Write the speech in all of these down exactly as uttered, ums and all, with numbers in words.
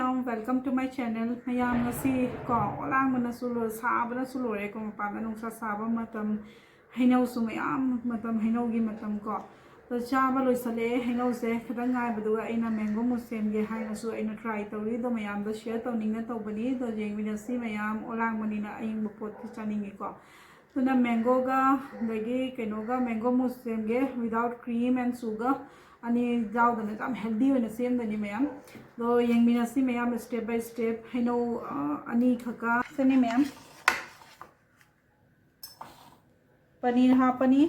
Welcome to my channel. ꯃꯌꯥꯝ, ꯉꯁꯤ ꯀꯣ, ꯑꯣꯂꯥꯡꯕꯅꯁꯨ ꯂꯣꯏ, ꯁꯥꯕꯅꯁꯨ ꯂꯣꯏꯔꯦꯀꯣ, ꯃꯄꯥꯟꯗ ꯅꯨꯡꯁꯥ ꯁꯥꯕ ꯃꯇꯝ, ꯍꯩꯅꯧꯁꯨ ꯃꯌꯥꯝ ꯃꯇꯝ, ꯍꯩꯅꯧꯒꯤ ꯃꯇꯝ ꯀꯣ꯫ ꯑꯗꯣ ꯆꯥꯕ ꯂꯣꯏꯁꯜꯂꯛꯑꯦ ꯍꯩꯅꯧꯁꯦ, ꯈꯤꯇꯪ ꯉꯥꯏꯕꯗꯨꯒ ꯑꯩꯅ mango mousse ꯁꯦꯝꯒꯦ ꯍꯥꯏꯅꯁꯨ ꯑꯩꯅ try ꯇꯧꯔꯤ꯫ ꯑꯗꯣ ꯃꯌꯥꯝꯗ share ꯇꯧꯅꯤꯡꯅ ꯇꯧꯕꯅꯤ꯫ ꯑꯗꯣ ꯌꯦꯡꯃꯤꯟꯅꯁꯤ ꯃꯌꯥꯝ, ꯑꯣꯂꯥꯡꯕꯅꯤꯅ ꯑꯏꯪꯕ ꯄꯣꯠꯇꯤ ꯆꯥꯅꯤꯡꯉꯤꯀꯣ꯫ ꯑꯗꯨꯅ mangoꯒ ꯑꯗꯒꯤ ꯀꯩꯅꯣꯒ mango mousse ꯁꯦꯝꯒꯦ, without cream and sugar꯫ ꯑꯅꯤ ꯌꯥꯎꯗꯅ ꯌꯥꯝ healthy ꯑꯣꯏꯅ ꯁꯦꯝꯗꯣꯏꯅꯤ ꯃꯌꯥꯝ꯫ ꯑꯗꯣ ꯌꯦꯡꯃꯤꯟꯅꯁꯤ ꯃꯌꯥꯝ step by step꯫ ꯍꯩꯅꯧ, ꯑ, ꯑꯅꯤꯈꯛꯀ ꯁꯤꯅꯤ ꯃꯌꯥꯝ꯫ ꯄꯅꯤꯔ ꯍꯥꯞꯄꯅꯤ꯫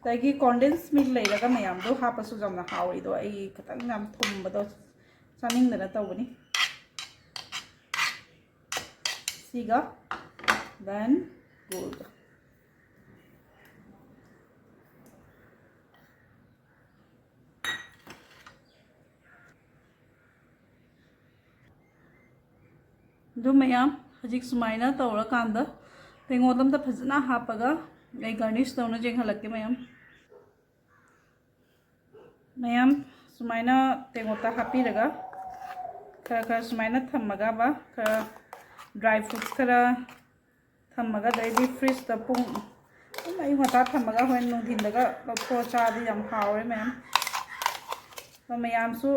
ꯑꯗꯒꯤ condensed milk ꯂꯩꯔꯒ ꯃꯌꯥꯝꯗꯣ ꯍꯥꯞꯄꯁꯨ ꯌꯥꯝꯅ ꯍꯥꯎꯋꯦ꯫ ꯑꯗꯣ ꯑꯩ ꯈꯤꯇꯪ ꯌꯥꯝ ꯊꯨꯝꯕꯗꯣ ꯆꯥꯅꯤꯡꯗꯅ ꯇꯧꯕꯅꯤ꯫ ꯁꯤꯒ then ꯒꯣꯜꯒ꯫ ꯑꯗꯨ ꯃꯌꯥꯝ, ꯍꯧꯖꯤꯛ ꯁꯨꯃꯥꯏꯅ ꯇꯧꯔꯀꯥꯟꯗ ꯇꯦꯡꯀꯣꯠ ꯑꯝꯗ ꯐꯖꯅ ꯍꯥꯞꯄꯒ ꯑꯩ garnish ꯇꯧꯅ ꯌꯦꯡꯍꯜꯂꯛꯀꯦ ꯃꯌꯥꯝ꯫ ꯃꯌꯥꯝ, ꯁꯨꯃꯥꯏꯅ ꯇꯦꯡꯀꯣꯠꯇ ꯍꯥꯞꯄꯤꯔꯒ ꯈꯔ ꯈꯔ ꯁꯨꯃꯥꯏꯅ ꯊꯝꯃꯒ ꯕ, ꯈꯔ dry fruits ꯈꯔ ꯊꯝꯃꯒ, ꯑꯗꯩꯗꯤ fridgeꯇ ꯄꯨꯡ ꯑꯗꯨꯝ ꯑꯌꯨꯛ ꯉꯟꯇꯥ ꯊꯝꯃꯒ ꯍꯣꯔꯦꯟ ꯅꯨꯡꯊꯤꯟꯗꯒ ꯂꯧꯊꯣꯛꯑ ꯆꯥꯔꯗꯤ ꯌꯥꯝ ꯍꯥꯎꯔꯦ ꯃꯌꯥꯝ꯫ ꯑꯗꯣ ꯃꯌꯥꯝꯁꯨ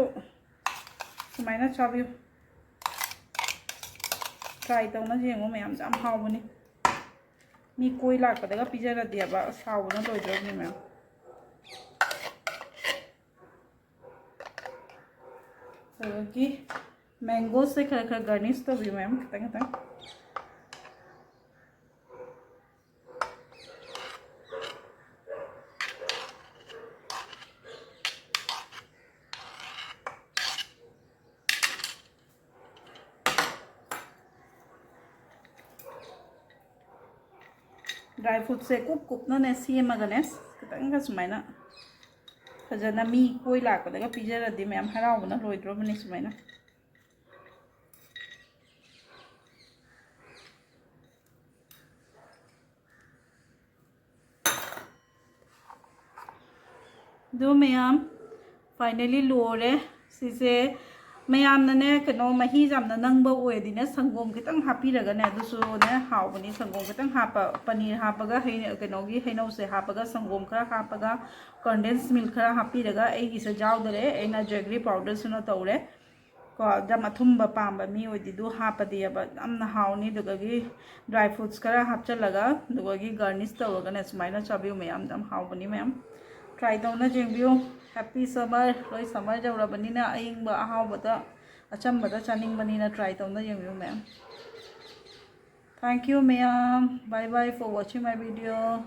ꯁꯨꯃꯥꯏꯅ ꯆꯥꯕꯤꯌꯨ꯫ Try ꯇꯧꯅ ꯌꯦꯡꯉꯣ ꯃꯌꯥꯝ, ꯌꯥꯝ ꯍꯥꯎꯕꯅꯤ꯫ ꯃꯤ ꯀꯣꯏ ꯂꯥꯛꯄꯗꯒ ꯄꯤꯖꯔꯗꯤꯕ ꯑꯁ ꯍꯥꯎꯕꯅ ꯂꯣꯏꯗ꯭ꯔꯕꯅꯤ ꯃꯌꯥꯝ꯫ ꯑꯗꯒꯤ mangoꯁꯦ ꯈꯔ ꯈꯔ garnish ꯇꯧꯕꯤꯌꯨ ꯃꯌꯥꯝ, ꯈꯤꯇꯪ ꯈꯤꯇꯪ꯫ Dry fruitꯁꯦ ꯀꯨꯞ ꯀꯨꯞꯅꯅꯦ ꯁꯦꯝꯃꯒꯅꯦ, ꯈꯤꯇꯪꯒ ꯁꯨꯃꯥꯏꯅ ꯐꯖꯅ ꯃꯤ ꯀꯣꯏ ꯂꯥꯛꯄꯗꯒ ꯄꯤꯖꯔꯗꯤ ꯃꯌꯥꯝ ꯍꯔꯥꯎꯕꯅ ꯂꯣꯏꯗ꯭ꯔꯣꯕꯅꯤ ꯁꯨꯃꯥꯏꯅ꯫ ꯑꯗꯨ ꯃꯌꯥꯝ, Finally ꯂꯣꯏꯔꯦ꯫ ꯁꯤꯁꯦ ꯃꯌꯥꯝꯅꯅꯦ, ꯀꯩꯅꯣ, ꯃꯍꯤ ꯌꯥꯝꯅ ꯅꯪꯕ ꯑꯣꯏꯔꯗꯤꯅꯦ, ꯁꯪꯒꯣꯝ ꯈꯤꯇꯪ ꯍꯥꯞꯄꯤꯔꯒꯅꯦ, ꯑꯗꯨꯁꯨꯅꯦ ꯍꯥꯎꯕꯅꯤ꯫ ꯁꯪꯒꯣꯝ ꯈꯤꯇꯪ ꯍꯥꯞꯄ, ꯄꯅꯤꯔ ꯍꯥꯞꯄꯒ, ꯍꯩ-, ꯀꯩꯅꯣꯒꯤ ꯍꯩꯅꯧꯁꯦ ꯍꯥꯞꯄꯒ, ꯁꯪꯒꯣꯝ ꯈꯔ ꯍꯥꯞꯄꯒ, ꯀꯟꯗꯦꯟꯁ ꯃꯤꯜꯛ ꯈꯔ ꯍꯥꯞꯄꯤꯔꯒ, ꯑꯩꯒꯤꯁꯦ ꯌꯥꯎꯗꯔꯦ, ꯑꯩꯅ ꯖꯦꯒꯔꯤ ꯄꯥꯎꯗꯔꯁꯤꯅ ꯇꯧꯔꯦ꯫ ꯀꯣ, ꯌꯥꯝ ꯑꯊꯨꯝꯕ ꯄꯥꯝꯕ ꯃꯤ ꯑꯣꯏꯗꯤ ꯑꯗꯨ ꯍꯥꯞꯄꯗꯤꯕ ꯌꯥꯝꯅ ꯍꯥꯎꯅꯤ꯫ ꯑꯗꯨꯗꯒꯤ ꯗ꯭ꯔꯥꯏ ꯐ꯭ꯔꯨꯠꯁ ꯈꯔ ꯍꯥꯞꯆꯤꯜꯂꯒ, ꯑꯗꯨꯗꯒꯤ ꯒꯥꯔꯅꯤꯁ ꯇꯧꯔꯒꯅꯦ, ꯁꯨꯃꯥꯏꯅ ꯆꯥꯕꯤꯌꯨ ꯃꯌꯥꯝ, ꯌꯥꯝ ꯍꯥꯎꯕꯅꯤ ꯃꯌꯥꯝ꯫ ꯇ꯭ꯔꯥꯏ ꯇꯧꯅ ꯌꯦꯡꯕꯤꯌꯨ꯫ Happy summer. ꯂꯣꯏ ꯁꯝꯃꯔ ꯌꯧꯔꯕꯅꯤꯅ ꯑꯏꯪꯕ ꯑꯍꯥꯎꯕꯗ, ꯑꯆꯝꯕꯗ ꯆꯥꯅꯤꯡꯕꯅꯤꯅ ꯇ꯭ꯔꯥꯏ ꯇꯧꯅ ꯌꯦꯡꯕꯤꯌꯨ ꯃꯌꯥꯝ꯫ Thank you ꯃꯌꯥꯝ꯫ Bye bye for watching my video.